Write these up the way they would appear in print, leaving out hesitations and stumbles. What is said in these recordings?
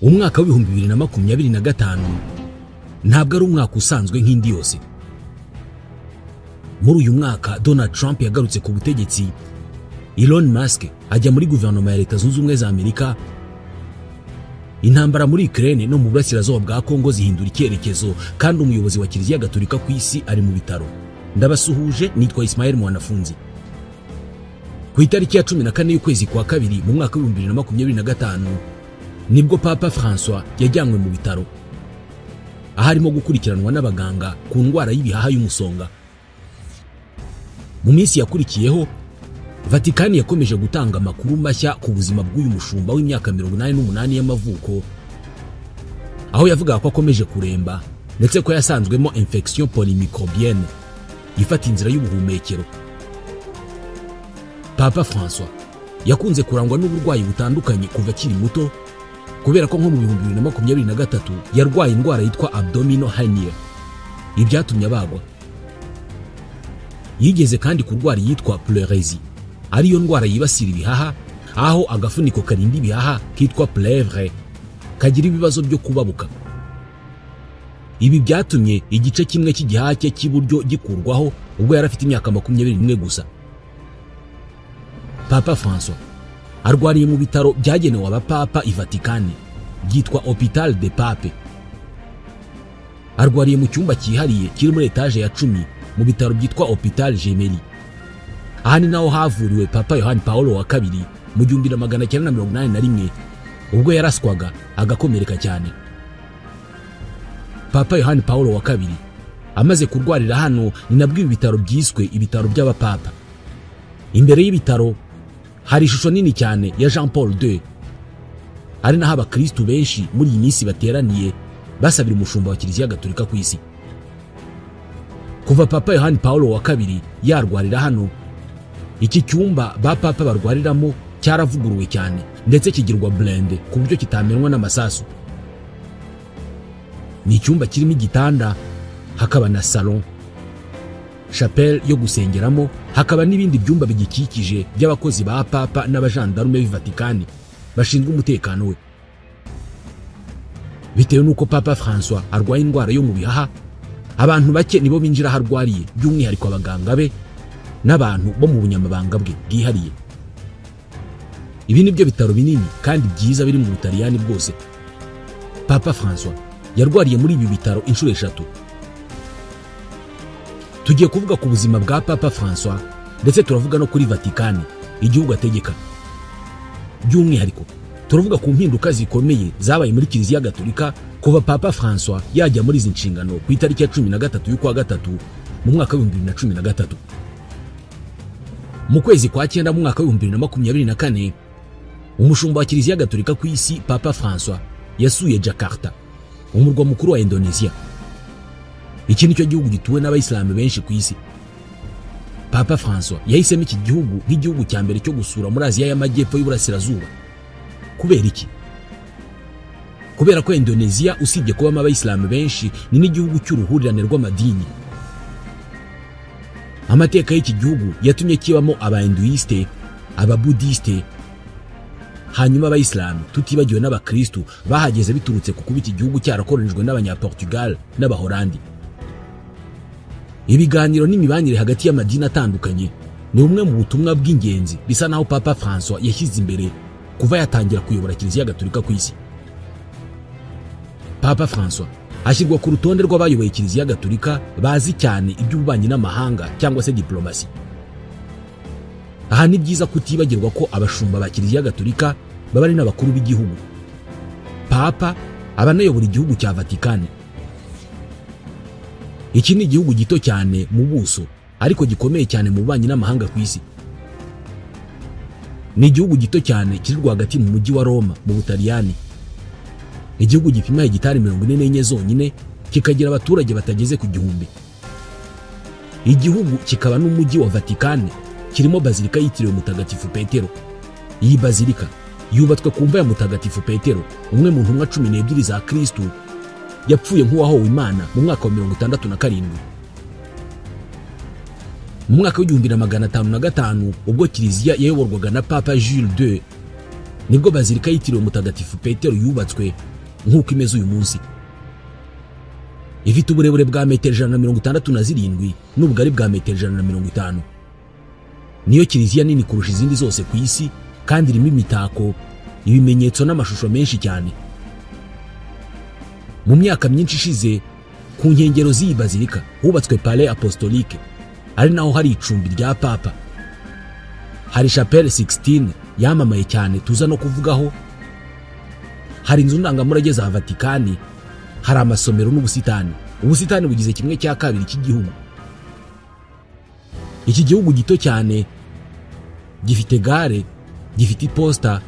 Umwaka w'2025 ntabwo ari umwaka usanzwe nk'indi yose. Muri uyu mwaka Donald Trump yagarutse ku butegetsi, Elon Musk ajya muri guverinoma ya Leta Zunze Ubumwe za Amerika, intambara muri Ukraine no mu burasirazuba bwa Kongo zihindura icyerekezo, kandi umuyobozi wa Kiliziya Gatolika ku isi ari mu bitaro. Ndabasuhuje, nitwa Ismael Mwanafunzi. Ku itariki ya 14 y'ukwezi kwa kabiri mu mwaka w'2025 nibwo Papa François yajyanywe mu bitaro, aho arimo gukurikiranwa n'abaganga ku ndwara y'ibihaha y'umusonga. Mu minsi yakurikiyeho, Vatikani yakomeje gutanga amakuru mashya ku buzima bw'uyu mushumba w'imyaka 88 y'amavuko, aho yavugaga ko akomeje kuremba ndetse ko yasanzwemo infection polymicrobienne ifata inzira y'ubuhumekero. Papa François yakunze kurangwa n'uburwayi butandukanye kuva akiri muto, kubera ko nko mu 2023 yarwaye indwara yitwa abdominal hernia, ibyatumye abagwa. Yigeze kandi kurwara yitwa pleurésie, ariyo ndwara yibasira ibihaha, aho agafuniko karinda ibihaha kitwa plèvre kagira ibibazo byo kubabuka. Ibi byatumye igice kimwe cy'igihaha cye cy'iburyo gikurwaho ubwo yari afite imyaka 21 gusa. Papa François arwariye mu bitaro byagenewe abapapa i Vatikani byitwa Hôpital des Papes. Arwariye mu cyumba cyihariye kiri muri etaje ya 10 mu bitaro byitwa Hôpital Gemelli. Aha ni naho havuriwe Papa Yohani Paulo wa kabiri mu 1981 ubwo yaraswaga agakomereka cyane. Papa Yohani Paulo wa kabiri amaze kurwarira hano, ni nabwo ibi bitaro byiswe ibitaro by'abapapa. Imbere y'ibitaro hari ishusho nini cyane ya Jean Paul II, ari naho abakristu benshi muri iyi minsi bateraniye basabira umushumba wa Kiliziya Gatolika ku isi. Kuva Papa Yohani Paulo wa kabiri yarwarira hano, iki cyumba ba papa barwariramo cyaravuguruwe cyane ndetse kigirwa blende ku buryo kitamenwa n'amasasu. Ni icyumba kirimo igitanda, hakaba na salon, chapelle yo gusengeramo, hakaba n'ibindi byumba bigikikije by'abakozi ba papa n'abajandarume b'i Vatikani bashinzwe umutekano we. Bitewe n'uko Papa François arwaye indwara yo mu bihaha, abantu bake nibo binjira aho arwariye, by'umwihariko abaganga be n'abantu bo mu bunyamabanga bwe bwihariye. Ibi nibyo bitaro binini kandi byiza biri mu Butaliyani bwose. Papa François yarwariye muri ibi bitaro inshuro 3. Tugiye kuvuga ku buzima bwa Papa François ndetse turavuga no kuri Vatikani, igihugu ategeka. By'umwihariko turavuga ku mpinduka zikomeye zabaye muri Kiliziya Gatolika kuva Papa François yajya muri izi nshingano ku itariki ya 13 y'ukwa gatatu mu mwaka wa 2013. Mu kwezi kwa 9 mu mwaka wa 2024, umushumba wa Kiliziya Gatolika ku isi Papa François yasuye Jakarta, umurwa mukuru wa Indonesia. Iki nicyo gihugu gituwe n'abayisilamu benshi ku isi. Papa François yahisemo iki gihugu nk'igihugu cya mbere cyo gusura muri Aziya y'Amajyepfo y'Uburasirazuba. Kubera iki? Kubera ko Indonesia usibye kubamo abayisilamu benshi, ni n'igihugu cy'uruhurirane rw'amadini. Amateka y'iki gihugu yatumye kibamo abahinduiste, ababudiste, hanyuma abayisilamu, tutibagiwe n'abakristu bahageze biturutse ku kuba iki gihugu cyarakoronijwe n'abanyaportugal n'abahorandi. Ibiganiro n'imibanire hagati y'amadini atandukanye ni bumwe mu butumwa bw'ingenzi bisa naho Papa François yashyize imbere kuva yatangira kuyobora Kiliziya Gatolika ku isi. Papa François ashyirwa ku rutonde rw'abayoboye Kiliziya Gatolika bazi cyane iby'ububanyi n'amahanga cyangwa se diplomasi. Aha ni byiza kutibagirwa ko abashumba ba Kiliziya Gatolika baba ari n'abakuru b'igihugu. Papa aba anayobora igihugu cya Vatikani. Iki ni igihugu gito cyane mu buso ariko gikomeye cyane mu bubanyi n'amahanga ku isi. Ni igihugu gito cyane kiri rwagati mu mujyi wa Roma mu Butaliyani. Igihugu gipima hegitari 44 zonyine, kikagira abaturage batageze ku 1000. Igihugu kikaba n'umujyi wa Vatikani kirimo bazilika yitiriwe Mutagatifu Petero. Iyi bazilika yubatswe ku mva ya Mutagatifu Petero, umwe mu ntumwa 12 za Kristu, yapfuye nk'uwahowe Imana mu mwaka wa 67. Mu mwaka wa 1505 ubwo Kiliziya yayoborwaga na Papa Jules II, nibwo bazilika yitiriwe Mutagatifu Petero yubatswe nk'uko imeze uyu munsi. Ifite uburebure bwa metero 167 n'ubugari bwa metero 150. Niyo kiliziya nini kurusha izindi zose ku isi, kandi irimo imitako, ibimenyetso n'amashusho menshi cyane. Mu myaka myinshi ishize, ku nkengero z'iyi bazilika hubatswe Palais Apostolique, ari naho hari icumbi rya Papa. Hari Chapelle 16 yamamaye cyane tuza no kuvugaho, hari inzu ndangamurage za Vatikani, hari amasomero n'ubusitani. Ubusitani bugize 1/2 cy'igihugu. Iki gihugu gito cyane gifite gare, gifite iposita,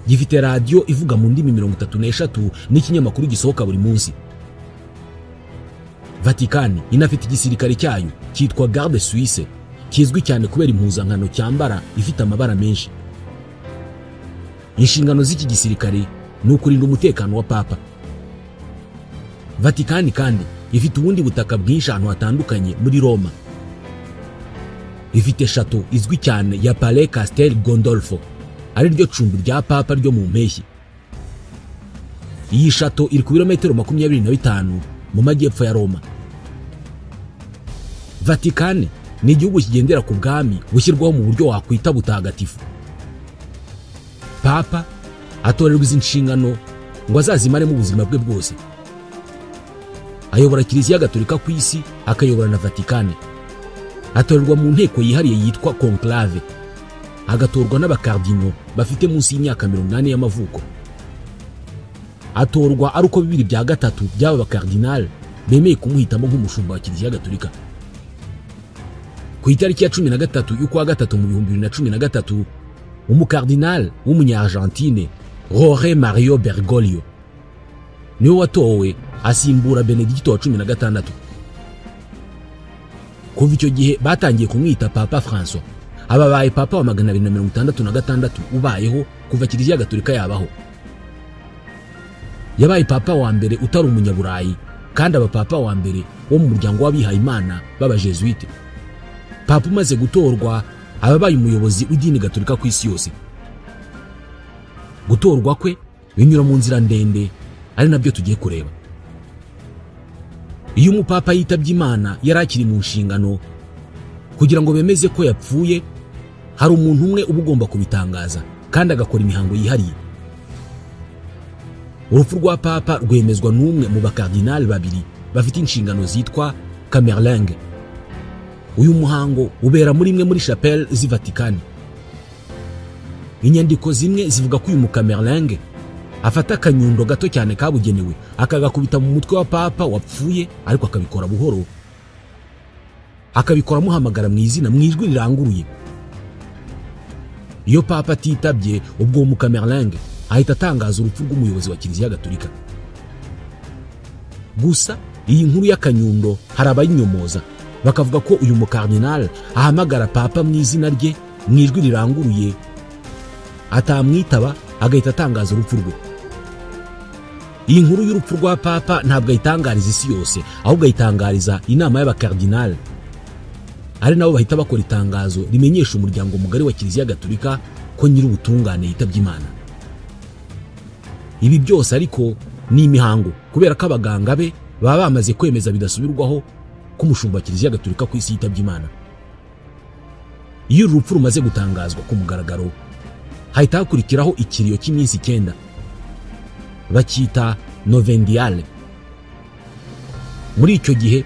gifite radiyo ivuga mu ndimi 33 n'ikinyamakuru gisohoka buri munsi. Vatikani inafite igisirikare cyayo cyitwa Garde Suisse, kizwi cyane kubera impuzankano cyambara ifite amabara menshi. Inshingano z'iki gisirikare ni ukurinda umutekano wa Papa. Vatikani kandi ifite ubundi butaka bwinshi ahantu hatandukanye muri Roma. Ifite chateau izwi cyane ya Palais Castel Gandolfo, ari ryo cumbi rya Papa ryo mu mpeshyi. Iyi chateau iri ku birometero 25 mu majyepfo ya Roma. Vatikani ni igihugu kigendera ku bwami bushyirwaho mu buryo wakwita butagatifu. Papa atorerwa izi nshingano ngo azazimare mu buzima bwe bwose. Ayobora Kiliziya Gatolika ku isi, akayobora na Vatikani. Atorerwa mu nteko yihariye yitwa conclave, agatorwa n'abakardino bafite munsi y'imyaka 80 y'amavuko. Atorwa ari uko 2/3 by'aba bakardinal bemeye kumuhitamo nk'umushumba wa Kiliziya Gatolika. Ku itariki ya 13 y'ukwa gatatu mu 2013, umukardinal w'umunya-Argentine Jorge Mario Bergoglio niwe watowe asimbura Benedicto wa 16. Kuva icyo gihe batangiye kumwita Papa François. Ababaye Papa wa 266 ubayeho kuva Kiliziya Gatolika yabaho. Yabaye Papa wa mbere utari umunyaburayi, kandi aba Papa wa mbere wo mu muryango w'abihayimana b'abajesuite. Papa umaze gutorwa ababaye umuyobozi w'idini Gatolika ku isi yose. Gutorwa kwe binyura mu nzira ndende, ari nabyo tugiye kureba. Iyo umupapa yitabye Imana yari akiri mu nshingano, kugira ngo bemeze ko yapfuye, hari umuntu umwe uba ugomba kubitangaza kandi agakora imihango yihariye. Urupfu rwa Papa rwemezwa n'umwe mu bakardinali babiri bafite inshingano zitwa Camerlingue. Uyu muhango ubera muri imwe muri chapelle z'i Vatikani. Inyandiko zimwe zivuga ko uyu mukamerlingue afata akanyundo gato cyane kabugenewe akagakubita mu mutwe wa Papa wapfuye, ariko akabikora buhoro, akabikora amuhamagara mu izina mu ijwi riranguruye. Iyo Papa atitabye, ubwo mukamerlingue ahita atangaza urupfu rw'umuyobozi wa Kiliziya Gatolika. Gusa iyi nkuru y'akanyundo hari abayinyomoza, bakavuga ko uyu mukardinal ahamagara Papa mu izina rye mu ijwi riranguruye, atamwitaba agahita atangaza urupfu rwe. Iyi nkuru y'urupfu rwa Papa ntabwo ayitangariza isi yose, ahubwo ayitangariza inama y'abakardinal, ari nabo bahita bakora itangazo rimenyesha umuryango mugari wa Kiliziya Gatolika ko nyir'ubutungane yitabye Imana. Ibi byose ariko ni imihango, kubera ko abaganga be baba bamaze kwemeza bidasubirwaho ko umushumba wa Kiliziya Gatolika ku isi yitabye Imana. Iyo urupfu rumaze gutangazwa ku mugaragaro, hahita hakurikiraho ikiriyo cy'iminsi 9 bacyita novendiale. Muri icyo gihe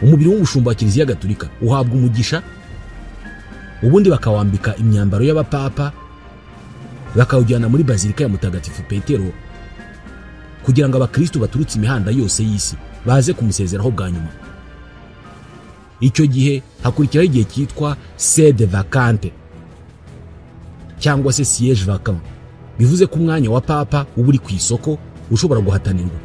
umubiri w'umushumba wa Kiliziya Gatolika uhabwa umugisha, ubundi bakawambika imyambaro y'abapapa, bakawujyana muri Bazilika ya Mutagatifu Petero kugira ngo abakristo baturutse imihanda yose y'isi baze kumusezeraho bwa nyuma. Icyo gihe hakurikiraho igihe cyitwa sede vacante cyangwa se siège vacant, bivuze ko umwanya wa Papa uba uri ku isoko ushobora guhatanirwa.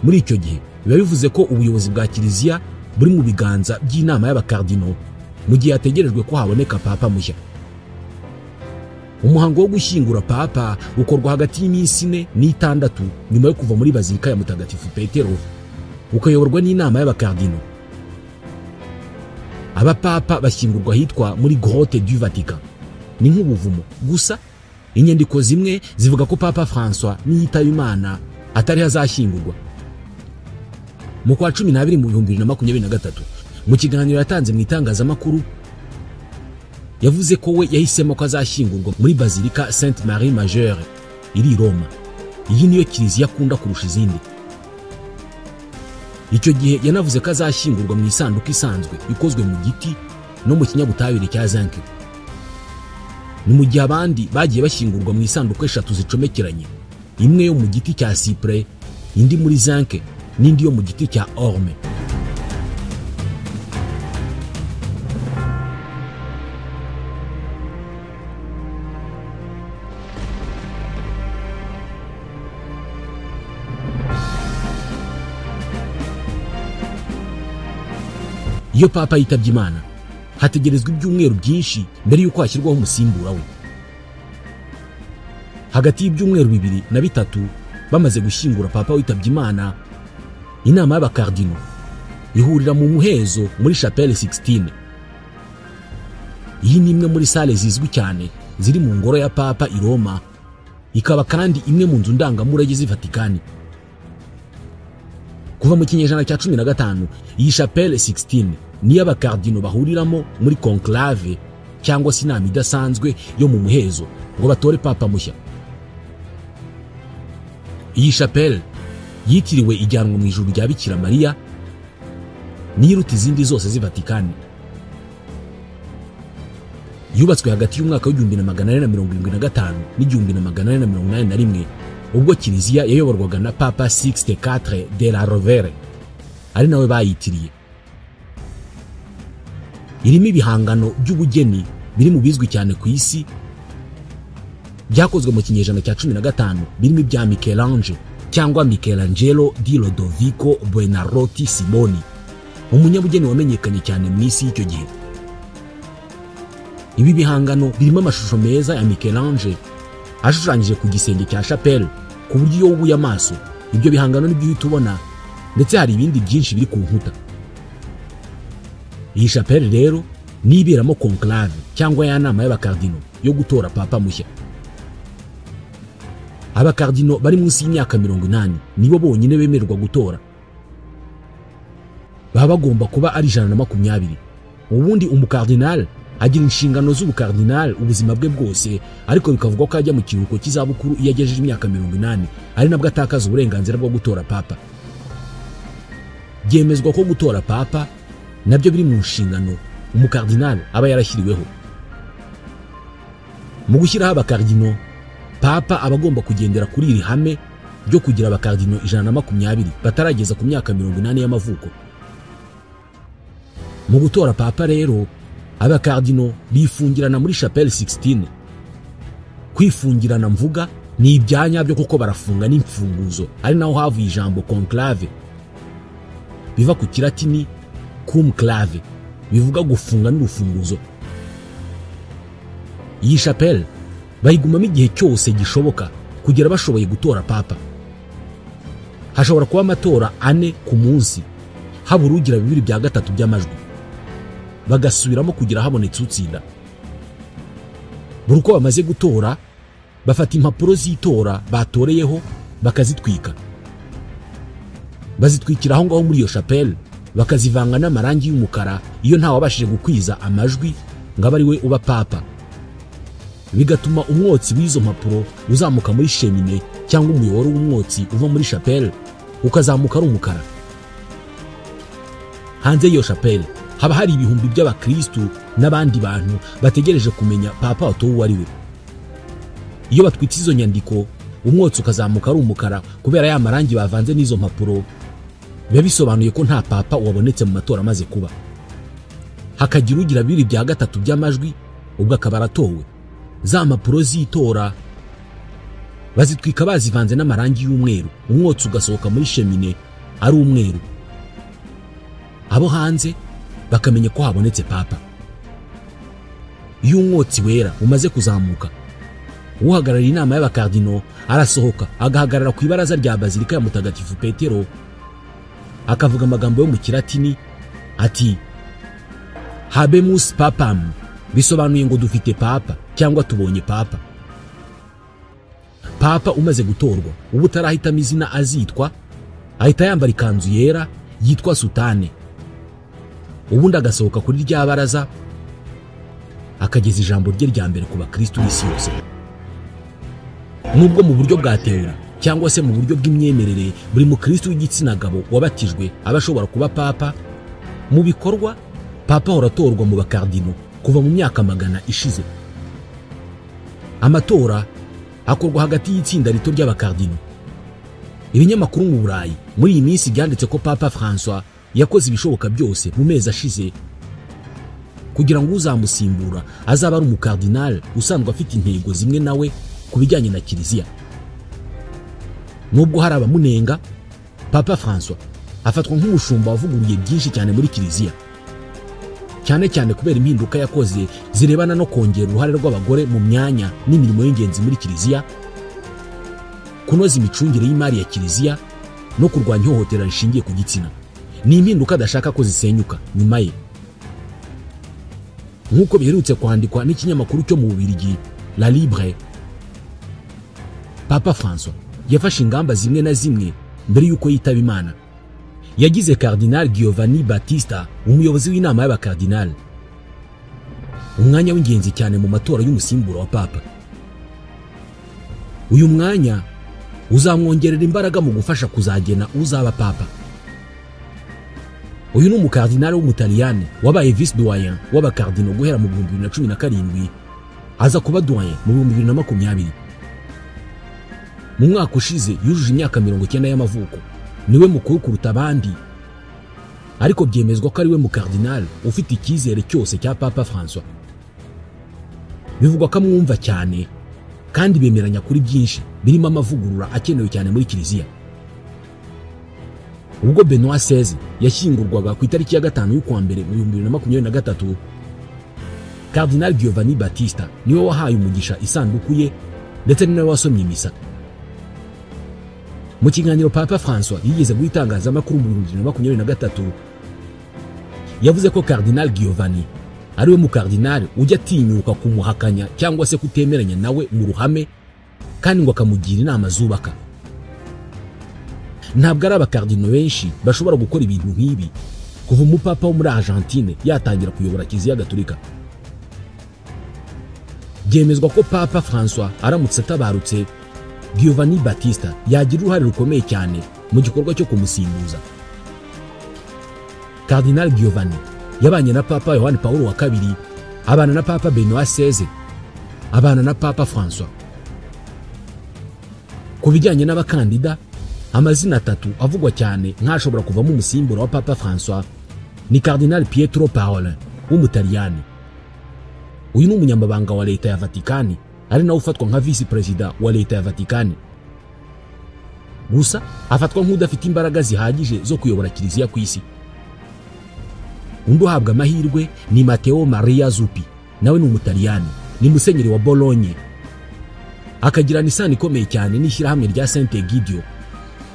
Muri icyo gihe biba bivuze ko ubuyobozi bwa Kiliziya buri mu biganza by'inama y'abakardino mu gihe hategerejwe ko haboneka Papa mushya. Umuhango wo gushyingura Papa ukorwa hagati y'iminsi 4 na 6 nyuma yo kuva muri Bazilika ya Mutagatifu Petero, ukayoborwa n'inama y'abakardino. Abapapa bashyingurwa hitwa muri Grotte du Vatican, ni nk'ubuvumo, gusa Inyandiko zimwe zivuga ko Papa François niyitaba Imana atari hazashyingurwa. Mu kwa 12 mu 2023, mu kiganiro yatanze mu itangazamakuru, yavuze ko we yahisemo ko azashyingurwa muri Basilica Sainte Marie Majeure iri i Roma. Iyi niyo kiliziya akunda kurusha izindi. Icyo gihe yanavuze ko azashyingurwa mu isanduku isanzwe ikozwe mu giti no mu kinyabutabire cya zinc. Ni mu gihe abandi bagiye bashyingurwa mu isanduku eshatu zicomekeranye, imwe yo mu giti cya cyprès, indi muri zinc n'indi yo mu giti cya orme. Iyo Papa yitabye Imana, hategerezwa ibyumweru byinshi mbere y'uko hashyirwaho umusimbura we. Hagati y'ibyumweru 2 na 3 bamaze gushyingura Papa witabye Imana, inama y'abakardino ihurira mu muhezo muri Chapelle 16. Iyi ni imwe muri sale zizwi cyane ziri mu ngoro ya Papa i Roma, ikaba kandi imwe mu nzu ndangamurage z'i Vatikani. Kuva mu kinyejana cya 15, iyi Chapelle 16 niyo abakardino bahuriramo muri conclave cyangwa se inama idasanzwe yo mu muhezo ngo batore Papa mushya. Iyi chapelle yitiriwe ijyanwa mu ijuru rya Bikira Mariya, niyiruta izindi zose z'i Vatikani. Yubatswe hagati y'umwaka w'igihumbi na magana ane na mirongo irindwi na gatanu n'igihumbi na magana ane na mirongo inani na rimwe, ubwo kiliziya yayoborwaga na Papa Sixte IV de la Rovere, ari nawe bayitiriye. Irimo ibihangano by'ubugeni biri mu bizwi cyane ku isi byakozwe mu kinyejana cya 15, birimo ibya Michelangelo cyangwa Michelangelo di Lodovico Buonarroti Simoni, umunyabugeni wamenyekanye cyane mu isi y'icyo gihe. Ibi bihangano birimo amashusho meza ya Michelangelo ashushanyije ku gisenge cya chapelle, ku buryo iyo wubuye amaso ibyo bihangano nibyo uhita ubona, ndetse hari ibindi byinshi biri ku nkuta. Iyi chapelle rero niberamo conclave cyangwa ya nama y'abakardino yo gutora Papa mushya. Abakardino bari munsi y'imyaka 80 nibo bonyine bemererwa gutora. Baba bagomba kuba ari 120. Ubundi umukardinal agira inshingano z'ubukardinal ubuzima bwe bwose, ariko bikavugwa ko ajya mu kiruhuko cy'izabukuru iyo agejeje imyaka 80, ari nabwo atakaza uburenganzira bwo gutora Papa. Byemezwa ko gutora Papa nabyo biri mu nshingano umukardinal aba yarashyiriweho. Mu gushyiraho abakardino, Papa aba agomba kugendera kuri iri hame ryo kugira abakardino 120 batarageza ku myaka 80 y'amavuko. Mu gutora Papa rero, abakardino bifungirana muri Chapelle 16. Kwifungirana mvuga ni ibyanya byo kuko barafunga n'imfunguzo, ari naho havuye ijambo conclave biva ku kilatini cum clave, bivuga gufunga n'urufunguzo. Iyi chapelle bayigumamo igihe cyose gishoboka kugera bashoboye gutora Papa. Hashobora kuba amatora 4 ku munsi, habura ugira 2/3 by'amajwi, bagasubiramo kugira habonetse utsinda. Buri uko bamaze gutora, bafata impapuro z'itora batoreyeho bakazitwika. Bazitwikira aho ngaho muri iyo chapelle, bakazivanga n'amarangi y'umukara iyo nta wabashije gukwiza amajwi ngo abe ari we uba Papa. Bigatuma umwotsi w'izo mpapuro uzamuka muri chemine cyangwa umuyoboro w'umwotsi uva muri chapelle ukazamuka ari umukara. Hanze y'iyo chapelle haba hari ibihumbi by'abakristu n'abandi bantu bategereje kumenya Papa watowe uwo ari we. Iyo batwitse izo nyandiko, umwotsi ukazamuka ari umukara kubera ya marangi bavanze n'izo mpapuro, biba bisobanuye ko nta Papa wabonetse mu matora amaze kuba. Hakagira ugira 2/3 by'amajwi, ubwo akaba aratowe. Za mpapuro z'itora bazitwika bazivanze n'amarangi y'umweru, umwotsi ugasohoka muri chemine ari umweru. Abo hanze bakamenya ko habonetse Papa. Iyo umwotsi wera umaze kuzamuka, uhagarariye inama y'abakardino arasohoka agahagarara ku ibaraza rya Bazilika ya Mutagatifu Petero, akavuga amagambo yo mu kilatini ati Habemus Papam, bisobanuye ngo dufite Papa cyangwa tubonye Papa. Papa umaze gutorwa ubu utarahitamo izina azitwa, ahita yambara ikanzu yera yitwa sutane, ubundi agasohoka kuri rya baraza akageza ijambo rye rya mbere ku bakristu b'isi yose. Nubwo mu buryo bwa teori cyangwa se mu buryo bw'imyemerere buri mukristu w'igitsina gabo wabatijwe aba ashobora kuba papa, mu bikorwa papa ahora atorwa mu bakardino kuva mu myaka magana ishize. Amatora akorwa hagati y'itsinda rito ry'abakardino. Ibinyamakuru mu Burayi muri iyi minsi byanditse ko Papa François yakoze ibishoboka byose mu mezi ashize kugira ngo uzamusimbura azaba ari umukardinal usanzwe afite intego zimwe nawe ku bijyanye na Kiliziya. Nubwo hari abamunenga, Papa François afatwa nk'umushumba wavuguruye byinshi cyane muri Kiliziya, cyane cyane kubera impinduka yakoze zirebana no kongera uruhare rw'abagore mu myanya n'imirimo y'ingenzi muri Kiliziya, kunoza imicungire y'imari ya Kiliziya no kurwanya ihohotera rishingiye ku gitsina. Ni impinduka adashaka ko zisenyuka nyuma ye. Nk'uko biherutse kwandikwa n'ikinyamakuru cyo mu Bubiligi La Libre, Papa François yafashe ingamba zimwe na zimwe mbere y'uko yitaba Imana. Yagize Cardinal Giovanni Battista umuyobozi w'inama y'abakardinal, umwanya w'ingenzi cyane mu matora y'umusimbura wa Papa. Uyu mwanya uzamwongerera imbaraga mu gufasha kuzagena uzaba Papa. Uyu ni umukardinal w'Umutaliyani wabaye vice doyen w'abakardino guhera mu 2017 aza kuba doyen mu 2020. Mu mwaka ushize yujuje imyaka 90 y'amavuko, niwe mukuru kuruta abandi, ariko byemezwa ko ari we mukardinal ufite icyizere cyose cya Papa François. Bivugwa ko amwumva cyane kandi bemeranya kuri byinshi birimo amavugurura akenewe cyane muri Kiliziya. Ubwo Benoit XVI yashyingurwaga ku itariki ya 5 y'ukwa mbere mu 2023, Cardinal Giovanni Battista niwe wahaye umugisha isanduku ye ndetse ni nawe wasomye misa. Mu kiganiro Papa François yigeze guitangazamakuru mu 2023, yavuze ko Cardinal Giovanni ariwe mukardinal ujya atinyuka kumuhakanya cyangwa se kutemeranya nawe mu ruhame, kandi ngo akamugira inama zubaka. Ntabwo ari abakardino benshi bashobora gukora ibintu nk'ibi kuva umupapa wo muri Argentine yatangira kuyobora Kiliziya Gatolika. Byemezwa ko Papa François aramutse atabarutse, Giovanni Battista yagira uruhare rukomeye cyane mu gikorwa cyo kumusimbuza. Cardinal Giovanni yabanye na Papa Yohani Paulo wa kabiri, abana na Papa Benoit XVI, abana na Papa François. Ku bijyanye n'abakandida, amazina atatu avugwa cyane nk'ashobora kuvamo umusimbura wa Papa François ni Cardinal Pietro Parolin w'Umutaliyani. Uyu ni umunyamabanga wa leta ya Vatikani, ari nawe ufatwa nka vice perezida wa leta ya Vatikani. Gusa afatwa nk'udafite imbaraga zihagije zo kuyobora Kiliziya ku isi. Undi uhabwa amahirwe ni Matteo Maria Zuppi, nawe ni Umutaliyani, ni musenyeri wa Bologna, akagirana isano ikomeye cyane n'ishyirahamwe rya Saint Egidio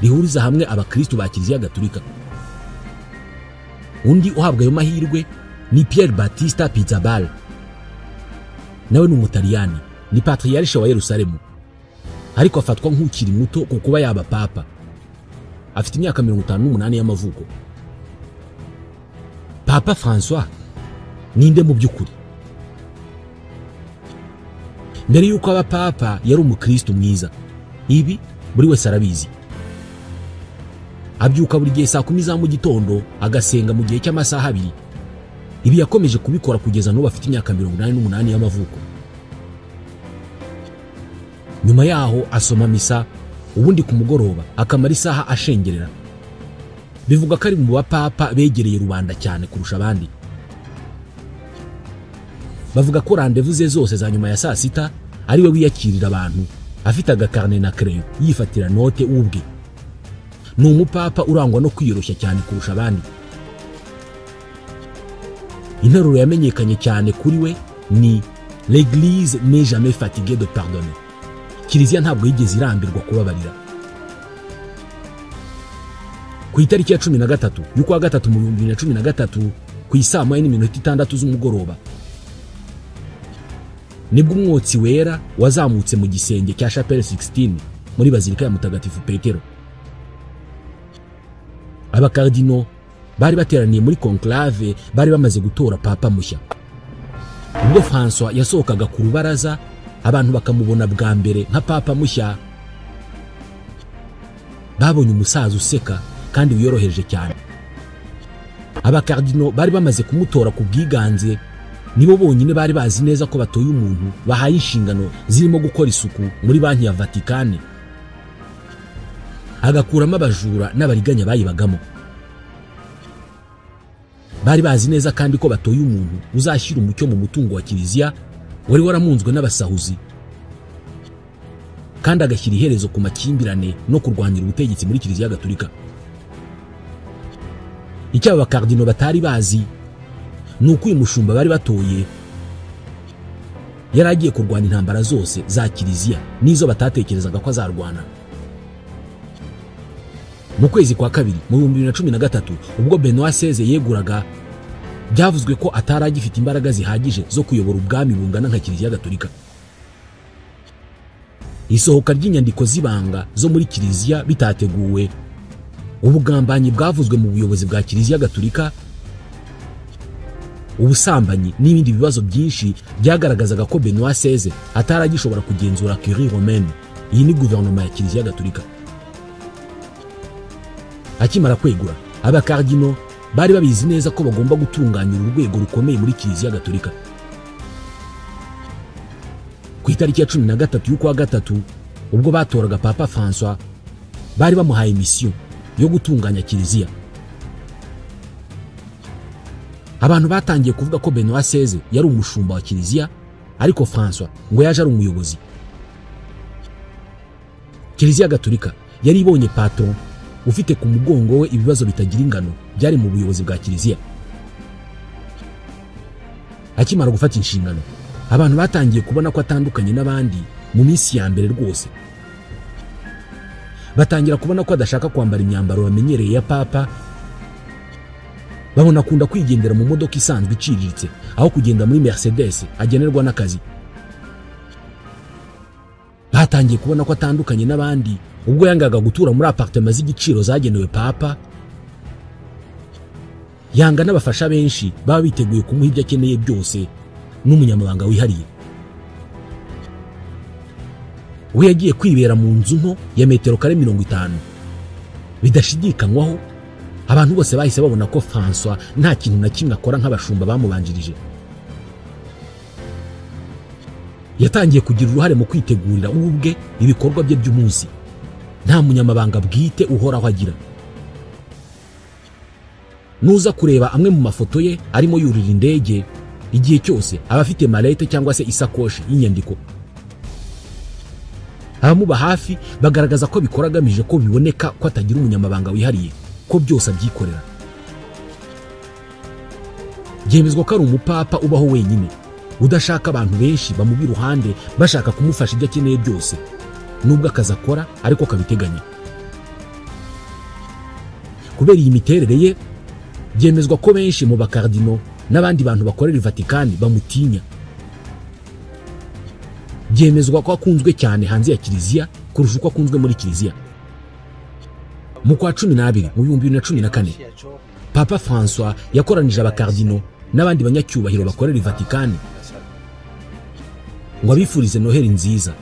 rihuriza hamwe abakristu ba Kiliziya Gatolika. Undi uhabwa ayo mahirwe ni Pierre Battista Pizzaballa, nawe ni Umutaliyani, ni patriarche wa Yerusalemu, ariko afatwa nk'ukiri muto ku kuba yaba papa. Afite imyaka 58 y'amavuko. Papa François ninde mu by'ukuri? Mbere y'uko aba papa yari umukristo mwiza, ibi buri wese arabizi. Abyuka buri gihe saa 10 za mu gitondo agasenga mu gihe cy'amasaha 2. Ibi yakomeje kubikora kugeza n'ubu afite imyaka 88 y'amavuko. Nyuma yaho asoma misa, ubundi ku mugoroba akamara isaha ashengerera. Bivuga ko ari mu bapapa begereye rubanda cyane kurusha abandi. Bavuga ko rendez-vous ze zose za nyuma ya saa 6 ari we wiyakirira abantu, afite agakarne na crayon yifatira note ubwe. Ni umupapa urangwa no kwiyoroshya cyane kurusha abandi. Interuro yamenyekanye cyane kuri we ni L'église n'est jamais fatiguée de pardonner. Kiliziya ntabwo yigeze irambirwa kubabarira. Ku itariki ya 13 y'ukwa gatatu mu 2013 ku isaa 1:06 z'umugoroba, nibwo umwotsi wera wazamutse mu gisenge cya Chapelle 16 muri Bazilika ya Mutagatifu Petero. Abakardino bari bateraniye muri conclave bari bamaze gutora papa mushya. Ubwo François yasohokaga ku rubaraza abantu bakamubona bwa mbere nka papa mushya, babonye umusaza useka kandi wiyoroheje cyane. Abakardino bari bamaze kumutora ku bwiganze nibo bonyine bari bazi neza ko batoye umuntu bahaye inshingano zirimo gukora isuku muri banki ya Vatikani, agakuramo abajura n'abariganya bayibagamo. Bari bazi neza kandi ko batoye umuntu uzashyira umucyo mu mutungo wa Kiliziya wari waramunzwe n'abasahuzi, kandi agashyira iherezo ku makimbirane no kurwanira ubutegetsi muri Kiliziya Gatolika. Icyo aba bakardino batari bazi ni uko uyu mushumba bari batoye yari agiye kurwana intambara zose za Kiliziya n'izo batatekerezaga ko azarwana. Mu kwezi kwa kabiri mu 2013 ubwo Benoit XVI yeguraga, byavuzwe ko atari agifite imbaraga zihagije zo kuyobora ubwami bungana nka Kiliziya Gatolika. Isohoka ry'inyandiko z'ibanga zo muri Kiliziya bitateguwe, ubugambanyi bwavuzwe mu buyobozi bwa Kiliziya Gatolika, ubusambanyi n'ibindi bibazo byinshi byagaragazaga ko Benoit XVI atari agishobora kugenzura Curie Romaine. Iyi ni guverinoma ya Kiliziya Gatolika. Akimara kwegura, abakardino bari babizi neza ko bagomba gutunganya urwego rukomeye muri Kiliziya Gatolika. Ku itariki ya 13 y'ukwa gatatu ubwo batoraga Papa François, bari bamuhaye mission yo gutunganya Kiliziya. Abantu batangiye kuvuga ko Benoit XVI yari umushumba wa Kiliziya, ariko François ngo yaje ari umuyobozi. Kiliziya Gatolika yari ibonye patron ufite ku mugongo we ibibazo bitagira ingano byari mu buyobozi bwa Kiliziya. Akimara gufata inshingano, abantu batangiye kubona ko atandukanye n'abandi mu minsi ya mbere rwose. Batangira kubona ko adashaka kwambara imyambaro bamenyereye ya papa, babona akunda kwigendera mu modoka isanzwe iciriritse aho kugenda muri Mercedes agenerwa n'akazi. Batangiye kubona ko atandukanye n'abandi ubwo yangaga gutura muri appartement z'igiciro zagenewe papa, yanga n'abafasha benshi baba biteguye kumuha ibyo akeneye byose n'umunyamabanga wihariye. We yagiye kwibera mu nzu nto ya metero kare 50. Bidashidikanywaho, abantu bose bahise babona ko François nta kintu na kimwe akora nk'abashumba bamubanjirije. Yatangiye kugira uruhare mu kwitegurira ubwe ibikorwa bye by'umunsi. Nta munyamabanga bwite uhoraho agira. Nuza kureba amwe mu mafoto ye arimo yurira indege, igihe cyose aba afite malete cyangwa se isakoshi y'inyandiko. Abamuba hafi bagaragaza ko bikora agamije ko biboneka ko atagira umunyamabanga wihariye, ko byose abyikorera. Byemezwa ko ari umupapa ubaho wenyine, udashaka abantu benshi bamuba iruhande bashaka kumufasha ibyo akeneye byose, nubwo akazi akora ariko akabiteganya. Kubera iyi miterere ye, byemezwa ko benshi mu bakardino n'abandi bantu bakorera Vatikani bamutinya. Byemezwa ko akunzwe cyane hanze ya Kiliziya kurusha uko akunzwe muri Kiliziya. Mu kwa 12 mu 2014, Papa François yakoranije abakardino n'abandi banyacyubahiro bakorera Vatikani ngo abifurize Noheli nziza.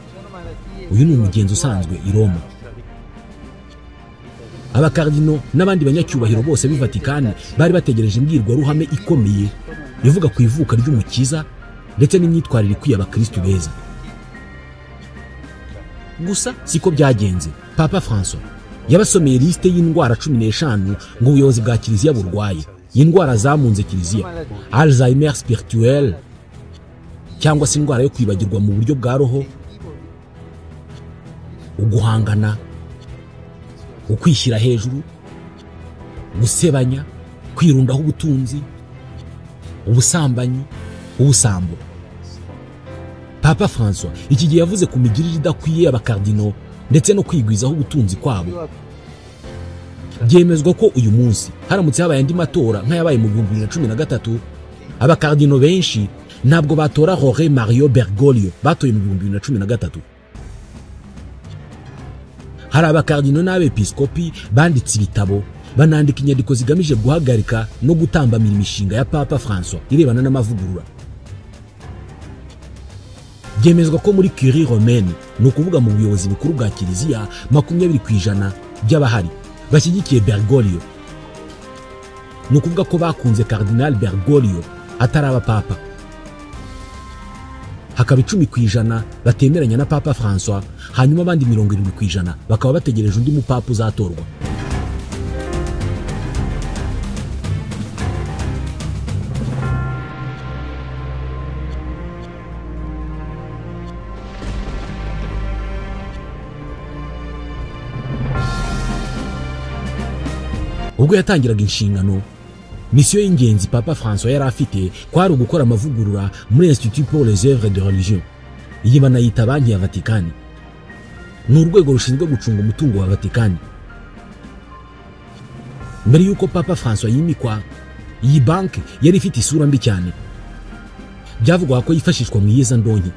Uyu ni umugenzo usanzwe i Roma. Abakardino n'abandi banyacyubahiro bose b'i Vatikani bari bategereje imbwirwaruhame ikomeye ivuga ku ivuka ry'Umukiza ndetse n'imyitwarire ikwiye abakristu beza. Gusa siko byagenze. Papa François yabasomeye liste y'indwara 15 ngo ubuyobozi bwa Kiliziya burwaye. Indwara zamunze Kiliziya: Alzheimer spirituel cyangwa se indwara yo kwibagirwa mu buryo bwa roho, uguhangana, ukwishyira hejuru, gusebanya, kwirundaho ubutunzi, ubusambanyi, ubusambo. Papa François iki gihe yavuze ku migirire idakwiye y'abakardino ndetse no kwigwizaho ubutunzi kwabo. Byemezwa ko uyu munsi haramutse habaye andi matora nk'ayabaye mu 2013, abakardino benshi Ntabwo batora Jorge Mario Bergoglio batoye mu 2013. Hari abakardino n'abepiskopi banditse ibitabo, banandika inyandiko zigamije guhagarika no gutambamira imishinga ya Papa François irebana n'amavugurura. Byemezwa ko muri Curie Romaine, ni ukuvuga mu buyobozi bukuru bwa Kiliziya, 20% by'abahari bashyigikiye Bergoglio. Ni ukuvuga ko bakunze Cardinal Bergoglio ataraba Papa. Hakaba 10% batemeranya na Papa François, hanyuma abandi 70% bakaba bategereje undi mupapa uzatorwa. Ubwo yatangiraga inshingano, misiyo y'ingenzi Papa François yari afite kwari ugukora amavugurura muri Institut pour les œuvres de religion. Iyi banayita banki ya Vatikani. Ni urwego rushinzwe gucunga umutungo wa Vatikani. Mbere y'uko Papa François yimikwa, iyi banki yari ifite isura mbi cyane. Byavugwaga ko yifashishwa mu iyezandonke.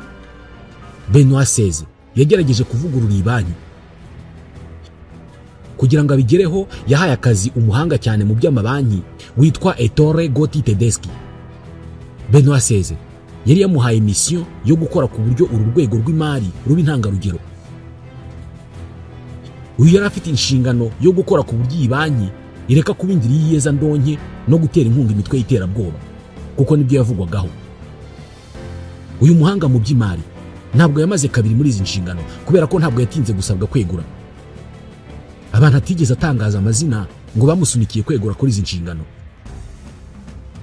Benoit XVI yagerageje kuvugurura iyi banki. Kugira ngo abigereho, yahaye akazi umuhanga cyane mu by'amabanki witwa Ettore Gotti Tedeschi. Benoit XVI yari yamuhaye mission yo gukora ku buryo uru rwego rw'imari ruba intangarugero. Uyu yari afite inshingano yo gukora ku buryo iyi banki ireka kuba indiri y'iyezandonke no gutera inkunga imitwe y'iterabwoba, kuko nibyo yavugwagaho. Uyu muhanga mu by'imari ntabwo yamaze kabiri muri izi nshingano kubera ko ntabwo yatinze gusabwa kwegura. Abantu atigeze atangaza amazina ngo bamusunikiye kwegura kuri izi nshingano.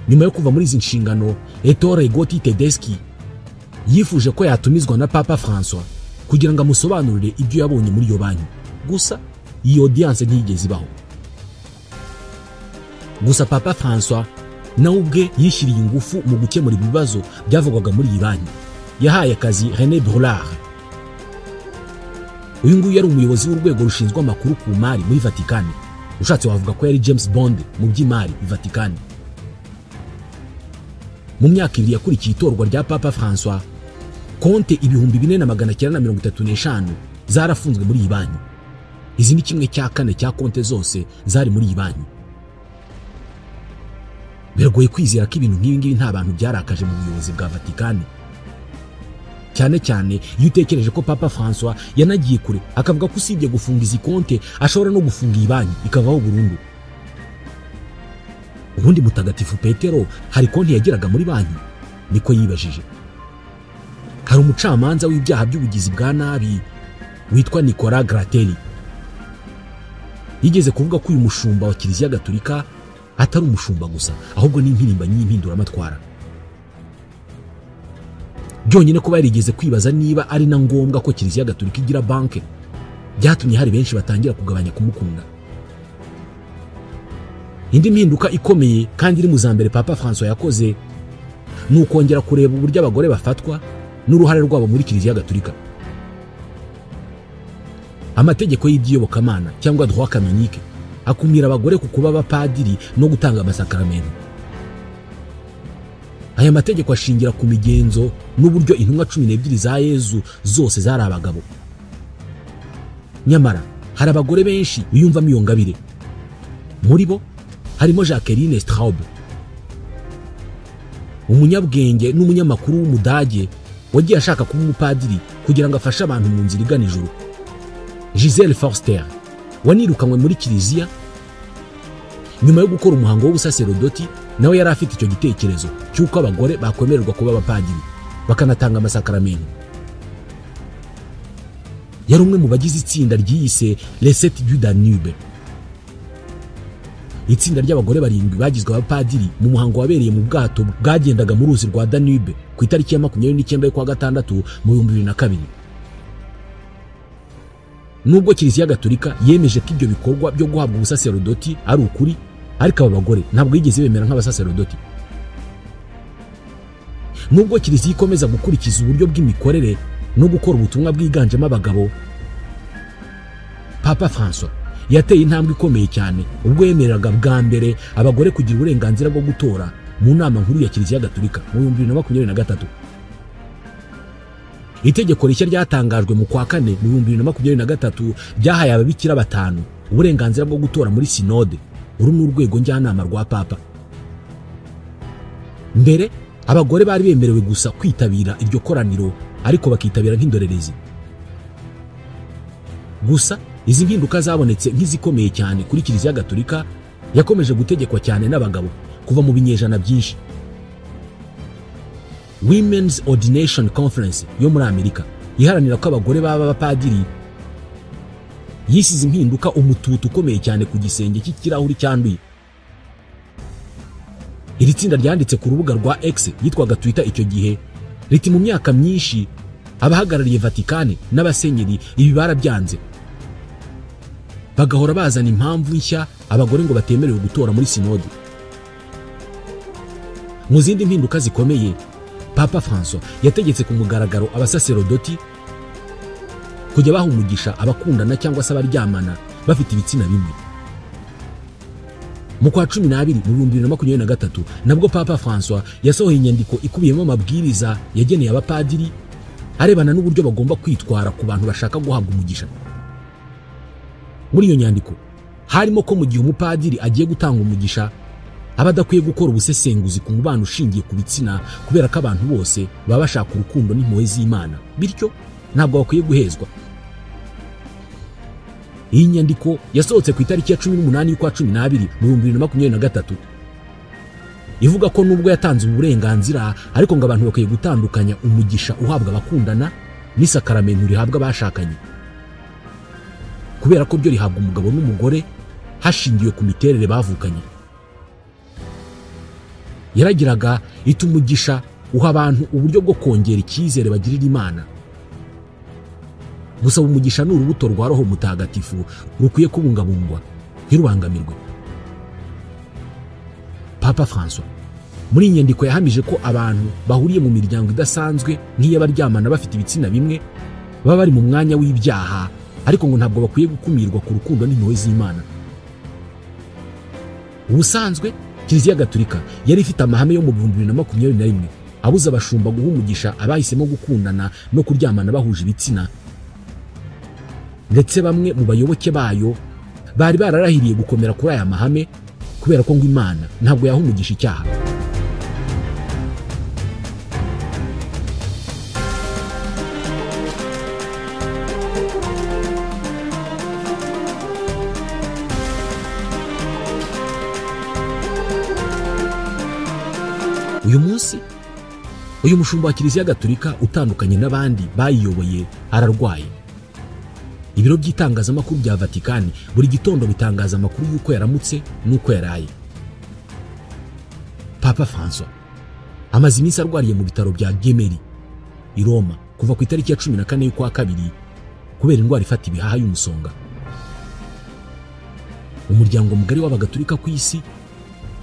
Nyuma yo kuva muri izi nshingano, Ettore Gotti Tedeschi yifuje ko yatumizwa na Papa François kugira ngo amusobanurire ibyo yabonye muri iyo banki. Gusa iyi audience ntiyigeze ibaho. Gusa Papa François nawe ubwe yishyiriye ingufu mu gukemura ibibazo byavugwaga muri iyi banki. Yahaye akazi René Brulard. Uyu nguyu yari umuyobozi w'urwego rushinzwe amakuru ku mari muri Vatikani. Ushatse wavuga ko yari James Bond mu by'imari i Vatikani. Mu myaka ibiri yakurikiye itorwa rya Papa François, konte 4935 zarafunzwe muri iyi banki. Izi ni 1/4 cya konte zose zari muri iyi banki. Biragoye kwizera ko ibintu nk'ibi ngibi nta bantu byarakaje mu buyobozi bwa Vatikani. Cyane cyane iyo utekereje ko Papa François yanagiye kure akavuga ko usibye gufunga izi konte ashobora no gufunga iyi banki ikavaho burundu. Ubundi Mutagatifu Petero hari konti yageraga muri banki? Niko yibajije. Hari umucamanza w'ibyaha by'ubugizi bwa nabi witwa Nicolas Gratteri. Yigeze kuvuga ko uyu mushumba wa Kiliziya Gatolika atari umushumba gusa, ahubwo ni impirimbanyi y'impinduramatwara. Byonyine kuba yarigeze kwibaza niba ari na ngombwa ko Kiliziya Gatolika igira banke, byatumye hari benshi batangira kugabanya kumukunda. Indi mpinduka ikomeye kandi iri mu za mbere Papa François yakoze ni ukongera kureba uburyo abagore bafatwa n'uruhare rwabo muri Kiliziya Gatolika. Amategeko y'iby'iyobokamana cyangwa droit canonique akumira abagore ku kuba abapadiri no gutanga amasakaramentu. Aya mategeko ashingira ku migenzo n'uburyo intumwa 12 za Yezu zose zari abagabo. Nyamara hari abagore benshi biyumvamo iyo ngabire. Muri bo harimo Jacqueline Straub, umunyabwenge n'umunyamakuru w'Umudage wagiye ashaka kuba umupadiri kugira ngo afashe abantu mu nzira igana ijuru. Giselle Forster wanirukanywe muri Kiliziya nyuma yo gukora umuhango w'ubusaserodoti, nawe yari afite icyo gitekerezo cy'uko abagore bakwemererwa kuba abapadiri bakanatanga amasakaramentu. Yari umwe mu bagize itsinda ryiyise Les Sept du Danube, itsinda ry'abagore barindwi bagizwe abapadiri mu muhango wabereye mu bwato bwagendaga mu ruzi rwa Danube ku itariki ya 29 y'ukwa gatandatu mu 2002. Nubwo Kiliziya Gatolika yemeje ko ibyo bikorwa byo guhabwa ubusaserodoti ari ukuri, ariko aba bagore ntabwo yigeze bemera nk'abasaserodoti. Nubwo Kiliziya ikomeza gukurikiza uburyo bw'imikorere no gukora ubutumwa bwiganjemo abagabo, Papa François yateye intambwe ikomeye cyane ubwo yemereraga bwa mbere abagore kugira uburenganzira bwo gutora mu nama nkuru ya Kiliziya Gatolika mu 2023. Itegeko rishya ryatangajwe mu kwa kane mu 2023 ryahaye ababikira batanu uburenganzira bwo gutora muri sinode, uru ni urwego njyanama rwa Papa. Mbere abagore bari bemerewe gusa kwitabira iryo koraniro ariko bakitabira nk'indorerezi. Gusa izi mpinduka zabonetse nk'izikomeye cyane kuri Kiliziya Gatolika yakomeje gutegekwa cyane n'abagabo kuva mu binyejana byinshi. Women's Ordination Conference yo muri Amerika iharanira ko abagore baba abapadiri yisize impinduka umututu ukomeye cyane ku gisenge cy'ikirahuri cyanduye. Iri tsinda ryanditse ku rubuga rwa X yitwaga Twitter icyo gihe riti mu myaka myinshi abahagarariye Vatikani n'abasenyeri ibi barabyanze, bagahora bazana impamvu nshya abagore ngo batemerewe gutora muri sinode. Mu zindi mpinduka zikomeye, Papa François yategetse ku mugaragaro abasaserodoti kujya baha umugisha abakundana cyangwa se abaryamana bafite ibitsina bimwe. Mu kwa 12 mu 2023 nabwo Papa François yasohoye inyandiko ikubiyemo amabwiriza yageneye abapadiri arebana n'uburyo bagomba kwitwara ku bantu bashaka guhabwa umugisha. Muri iyo nyandiko harimo ko mu gihe umupadiri agiye gutanga umugisha aba adakwiye gukora ubusesenguzi ku mubano ushingiye ku bitsina, kubera ko abantu bose baba bashaka urukundo n'impuhwe z'Imana, bityo ntabwo bakwiye guhezwa. Iyi nyandiko yasohotse ku itariki ya 18 y'ukwa 12 mu 2023 ivuga ko nubwo yatanze uburenganzira ariko ngo abantu bakwiye gutandukanya umugisha uhabwa abakundana n'isakaramento rihabwa abashakanye, kubera ko ryo rihabwa umugabo n'umugore hashingiwe ku miterere bavukanye. Yaragiraga iti umugisha uha abantu uburyo bwo kongera icyizere bagirira Imana. Gusaba umugisha ni urubuto rwa Roho Mutagatifu rukwiye kubungabungwa ntirubangamirwe. Papa François muri iyi nyandiko yahamije ko abantu bahuriye mu miryango idasanzwe nk'iy'abaryamana bafite ibitsina bimwe baba bari mu mwanya w'ibyaha, ariko ngo ntabwo bakwiye gukumirwa ku rukundo n'impuhwe z'Imana. Ubusanzwe Kiliziya Gatolika yari ifite amahame yo mu 2021 abuza abashumba guha umugisha abahisemo gukundana no kuryamana bahuje ibitsina, ndetse bamwe mu bayoboke bayo bari bararahiriye gukomera kuri aya mahame kubera ko ngo Imana ntabwo yaha umugisha icyaha. Uyu munsi uyu mushumba wa Kiliziya Gatolika utandukanye n'abandi bayiyoboye ararwaye. Ibiro by'itangazamakuru bya Vatikani buri gitondo bitangaza amakuru y'uko yaramutse n'uko yaraye. Papa François amaze iminsi arwariye mu bitaro bya Gemelli i Roma kuva ku itariki ya 14 y'ukwa kabiri kubera indwara ifata ibihaha y'umusonga. Umuryango mugari w'abagatolika ku isi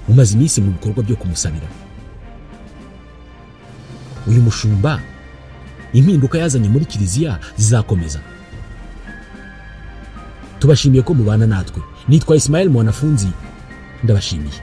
umaze iminsi mu bikorwa byo kumusabira. Uyu mushumba impinduka yazanye muri Kiliziya zizakomeza. Tubashimiye ko mubana natwe. Nitwa Ismael Mwanafunzi, ndabashimiye.